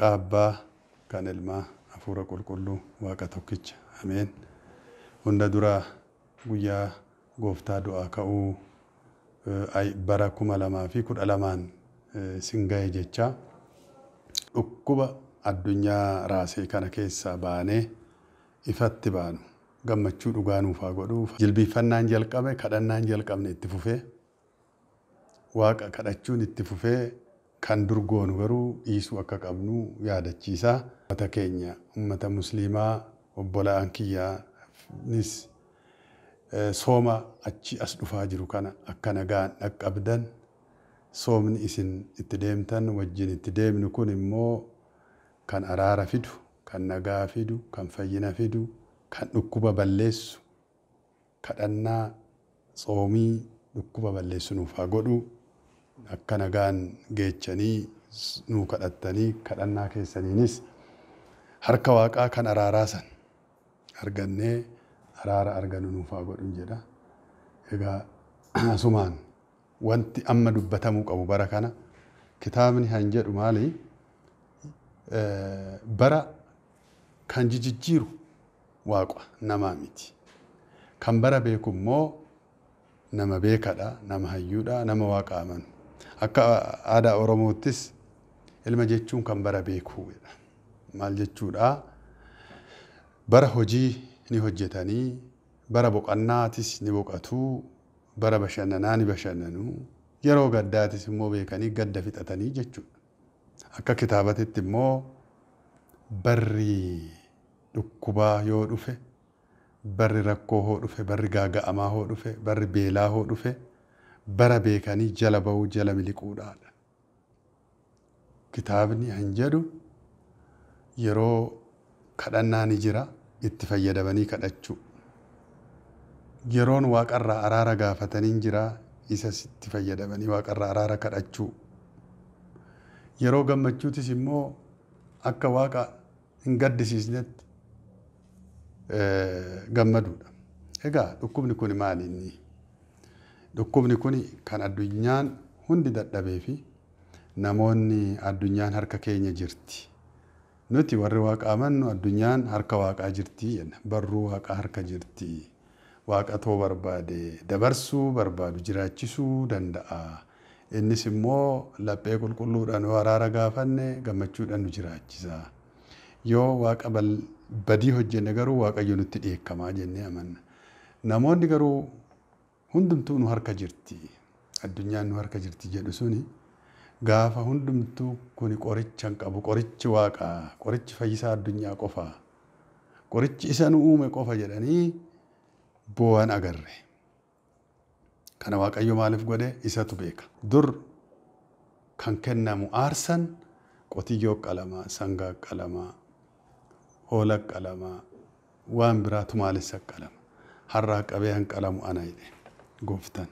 Maqaa Abbaa kan Ilmaa Hafuura Qulqulluu Waaqa tokkicha. Ameen. Hunda dura guyyaa gooftaa du'aa ka'uu bara 2012n sin ga'e jecha dhukkuba addunyaa raasee kana keessaa baanee ifatti baanu gammachuu dhugaa nuuf haa godhu. Jilbiiffannaan jalqabe, kadhannaan jalqabne itti fufee, Waaqa kadhachuun itti fufee, kan dur goonu garuu dhiisuu akka qabnu yaadachiisa. Uummata keenya, uummata musliimaa obbolaan kiyyaanis sooma achi as dhufaa jiru kana akka nagaan dhaqqabdan, soomni isin itti deemtan wajjin itti deemnu kun immoo kan araara fidu, kan nagaa fidu, kan fayyina fidu, kan dhukkuba balleessu, kadhannaa tsoomii dhukkuba balleessu nuuf haa godhu. Akka nagaan geechanii nuu kadhattanii kadhannaa keessaniinis harka Waaqaa kan araaraa san argannee araara argannu nuuf haa godhu jedha. Egaa asumaan wanti amma dubbatamuu qabu bara kana kitaabni han jedhu maali? Bara kan jijjiiru Waaqa, namaa miti. Kan bara beeku immoo nama beekadha, nama hayyuudha, nama Waaqa amanu. Akka aadaa Oromoottis ilma jechuun kan bara beekuudha. Maal jechuudha? Bara hojii ni hojjetanii, bara boqonnaatis ni boqotu, bara bashannanaa ni bashannanu, yeroo gaddaatis immoo beekanii gadda fixatanii jechuudha. Akka kitaabatitti immoo barri dhukkubaa yoo dhufe, barri rakkoo hoo dhufe, barri gaaga'amaa hoo dhufe, barri beelaa hoo dhufe, bara beekanii jala ba'uu, jala miliquudhaadha. Kitaabni han jedhu yeroo kadhannaa ni jira, itti fayyadamanii kadhachuu. Yeroon Waaqarraa araara gaafatanii jira, isas itti fayyadamanii Waaqarraa araara kadhachuu. Yeroo gammachuutis immoo akka Waaqa hin gaddisiisnetti gammaduudha. Egaa dhukkubni kun maali inni? Dhukkubni kun kan addunyaan hundi dadhabee fi namoonni addunyaan harka keenya jirti. Nuti warri Waaqa amannu addunyaan harka Waaqaa jirti jenna. Barruu Waaqaa harka jirti. Waaqa too barbaade dabarsuu barbaadu jiraachisuu danda'a. Innis immoo laphee qulqulluudhaan yoo araara gaafanne gammachuudhaan nu jiraachisa. Yoo Waaqa badii hojjenne garuu Waaqayyo nutti dheekkamaa jennee amanna. Namoonni garuu hundumtuu nu harka jirti. Addunyaan nu harka jirti jedhu suni gaafa hundumtuu kuni qoricha hin qabu. Qorichi Waaqaa, qorichi fayyisaa addunyaa qofa. Qorichi isa nu uume qofa jedhanii boo'an agarre. Kana Waaqayyo maaliif godhe isatu beeka. Dur kan kennamu aarsan qotiyyoo qalamaa, sangaa qalamaa, hoolaa qalamaa, waan biraa tumaalessa qalama. Har'aa qabee han qalamu ana jedhe gooftaan.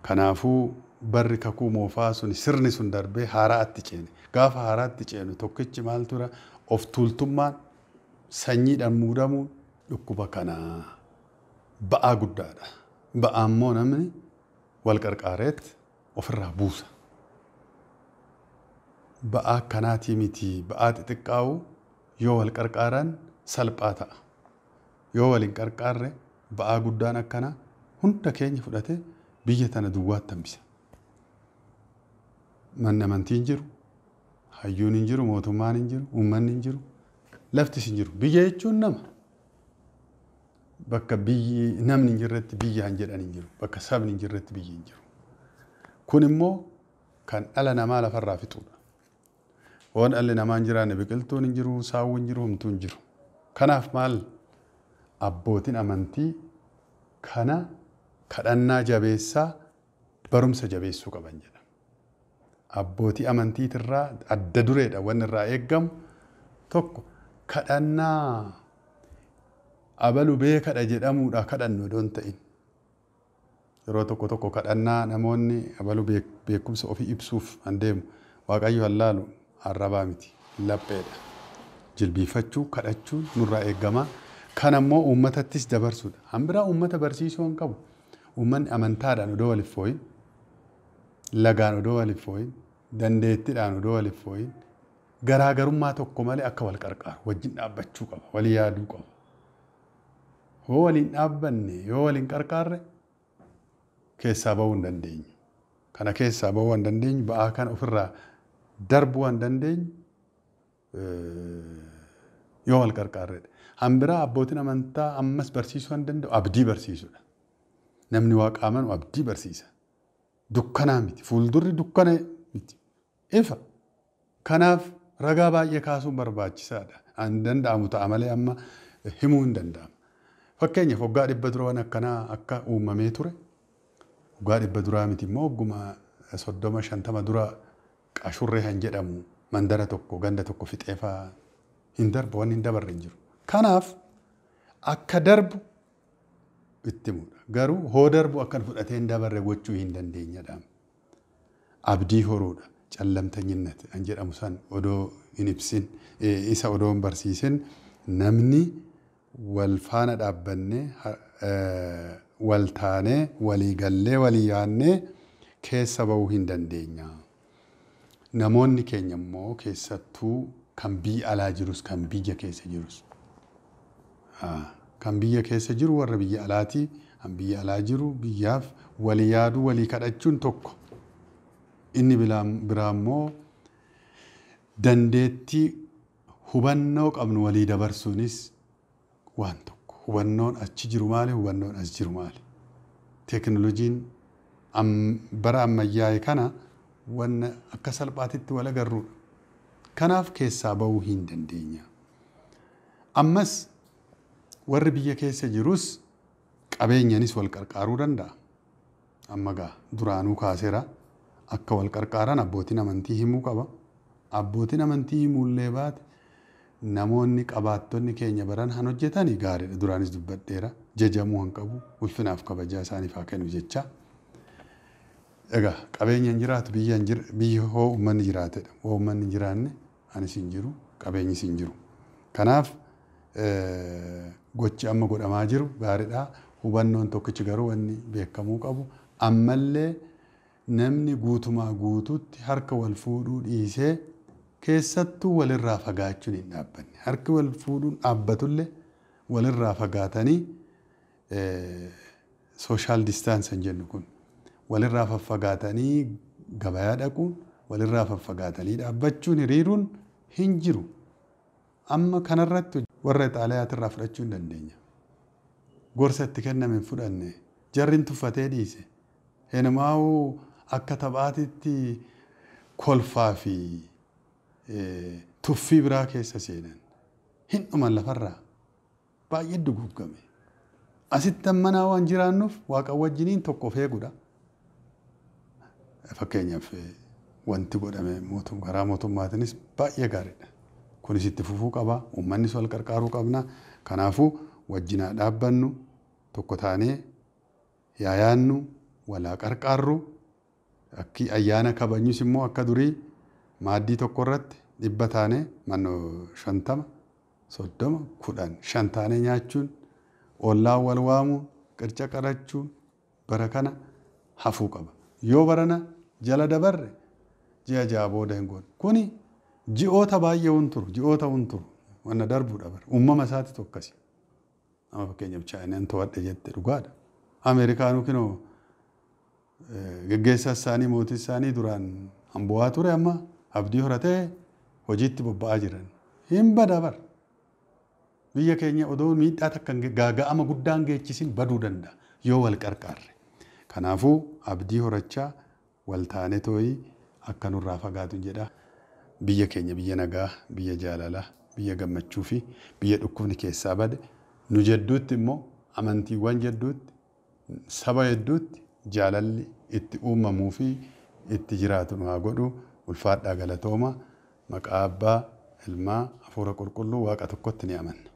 Kanaafuu barri kakuu moofaa sun sirni sun darbee haaraatti ceene. Gaafa haaraatti ceenu tokkichi maal tura? Of tuultummaan sanyiidhaan muudamuun dhukkuba kanaa ba'aa guddaadha. Ba'aa immoo namni wal qarqaareet ofirraa buusa. Ba'aa akkanaatii miti, ba'aa xixiqqaa'u yoo wal qarqaaran salphaa ta'a. Yoo wal hin qarqaarre ba'aa guddaan akkanaa hunda keenya fudhatee biyya tana duwwaatti hambisa. Manni amantii hin jiru, hayyuun hin jiru, mootummaan hin jiru, uummanni hin jiru, laftis hin jiru. Biyya jechuun nama. Bakka biyyi namni hin jirretti biyya hin jedhan hin jiru. Bakka sabni hin jirretti biyyi hin jiru. Kun immoo kan dhala namaa lafarraa fixuudha. Waan dhalli namaa hin jiraanne biqiltuun hin jiru, saawwi hin jiru, homtuu hin jiru. Kanaaf maal abbootiin amantii kana kadhannaa jabeessaa barumsa jabeessuu qaban jedha. Abbootii amantiitirraa adda dureedha wanni irraa eeggamu tokko kadhannaa abalu beekadha jedhamuudha kadhannu odoo hin ta'in. Yeroo tokko tokko kadhannaa namoonni abalu beekumsa ofii ibsuuf an deemu Waaqayyo hallaalu arrabaa miti, lapheedha. Jilbiifachuu kadhachuun nurraa eeggama. Kan ammoo uummatattis dabarsuudha. Hanbiraa uummata barsiisuu hin qabu. Uummanni amantaadhaan odoo waliif fooyin, lagaan odoo waliif fooyin, dandeettiidhaan odoo waliif fooyin, Garaagarummaa tokko malee akka wal qarqaaru wajjin dhaabbachuu qaba, walii yaaduu qaba. Yoo waliin dhaabbanne, yoo waliin qarqaarre keessaa bahuu hin dandeenyu. Kana keessaa bahuu hin dandeenyu, ba'aa kana ofirraa darbuu hin dandeenyu yoo wal qarqaarredha. Hanbiraa abbootiin amantaa ammas barsiisuu hin danda'u, abdii barsiisudha. Namni waaqa amanu abdii barsiisa. Dukkanaa miti. Fuuldurri dukkana miti. Ifa. Kanaaf ragaa baay'ee kaasuun barbaachisaadha. An danda'amu ta'a malee amma himuu hin danda'amu. Fakkeenyaaf waggaa 100 dura waan akkanaa akka uumamee ture. Waggaa 100 duraa miti immoo wagguma 30 50 dura qashurree kan jedhamu mandara tokko ganda tokko fixeefaa hin darbu, wanni hin dabarre hin jiru. Kanaaf akka darbu itti himudha. Garuu hoo darbu akkan fudhatee hin dabarre gochuu hin dandeenyadha. Abdii horuudha. Callamtanyinnet kan jedhamu san odoo hin ibsin, isa odoo hin barsiisin namni wal faana dhaabbannee wal taanee walii gallee walii yaannee keessa bahuu hin dandeenya. Namoonni keenya immoo keessattuu kan biyya alaa jirus kan biyya keessa jirus. Kan biyya keessa jiru warra biyya alaatii, kan biyya alaa jiru biyyaaf walii yaaduu walii kadhachuun tokko. Inni biraa immoo dandeettii hubannoo qabnu walii dabarsuunis waan tokko. Hubannoon achi jiru maali? Hubannoon as jiru maali? Teekinooloojiin bara ammayyaa'e kana wanna akka salphaatitti wal agarruudha. Kanaaf keessaa bahuu hin dandeenya. Ammas warri biyya keessa jirus qabeenyanis wal qarqaaruu danda'a. Amma gaa duraanuu kaaseera. Akka wal qarqaaran abbootiin amantii himuu qaba. Abbootiin amantii himuullee baate namoonni qabaattonni keenya baran han hojjetani gaariidha. Duraanis dubbadheera. Jajamuu han qabu. Ulfinaaf kabajaa isaaniif haa kennu jecha. Egaa qabeenya hin jiraatu biyya hoo uummanni jiraatedha. Hoo uummanni hin jiraanne anis hin jiru, qabeenyis hin jiru. Kanaaf gochi amma godhamaa jiru gaariidha. Hubannoon tokkichi garuu wanni beekamuu qabu ammallee namni guutumaa guutuutti harka wal fuudhuu dhiisee keessattuu walirraa fagaachuun hin dhaabbanne. Harki wal fuudhuun dhaabbatullee walirraa fagaatanii sooshaal distaansi hin jennu kun walirraa faffagaatanii gabayaa dhaquun walirraa faffagaatanii dhaabbachuun hiriiruun hin jiru. Amma kanarratti warra Xaaliyaatirraa fudhachuu hin dandeenya. Gorsa itti kenname hin fudhanne. Jarri hin tuffatee dhiise. Henumaa'uu akka taphaatitti kolfaa fi tuffii biraa keessa seenan. Hin dhuman lafarraa. Baay'ee duguuggame. Asitti ammanaa waan jiraannuuf waaqa wajjiniin tokko of eeguudha. Fakkeenyaaf wanti godhame karaa mootummaatiinis baay'ee gaariidha. Kunis itti fufuu qaba. Uummannis wal qarqaaruu qabna. Kanaafuu wajjinaa dhaabbannu tokko taanee yaayaannu walaa qarqaarru akki ayyaana kabajnus immoo akka durii maaddii tokko irratti 100 taanee mannoo 50 30 10 5 taanee nyaachuun ollaa wal waamuun qirca qarachuun bara kana hafuu qaba. Yoo barana jala dabarre ji'a 6 booda hin goone. Kuni ji'oota baay'ee hin turu, ji'oota hin turu. Wanna darbuudha bara. Uumama isaati tokkasi. Amma fakkeenyaaf Chaayinaan to'adhe jette dhugaadha. Ameerikaanuu kinoo geggeessaa isaanii mootii isaanii duraan hambu'aa ture amma abdii horatee hojiitti bobba'aa jiran. Hin bada bara. Biyya keenya odoo miidhaa takka gaaga'ama guddaan geechisin baduu danda'a yoo wal qarqaarre. Kanaafuu abdii horachaa wal taanee tooyii akka nurraa fagaatu jedha. Biyya keenya biyya nagaa, biyya jaalalaa, biyya gammachuu fi biyya dhukkubni keessaa bade nu jedduutti immoo amantiiwwan jedduutti saba hedduutti jaalalli itti uumamuu fi itti jiraatu nu haa godhu. Ulfaadhaa galatooma. Maqaa Abbaa, Ilmaa, Hafuura Qulqulluu Waaqa tokkotti ni amanna.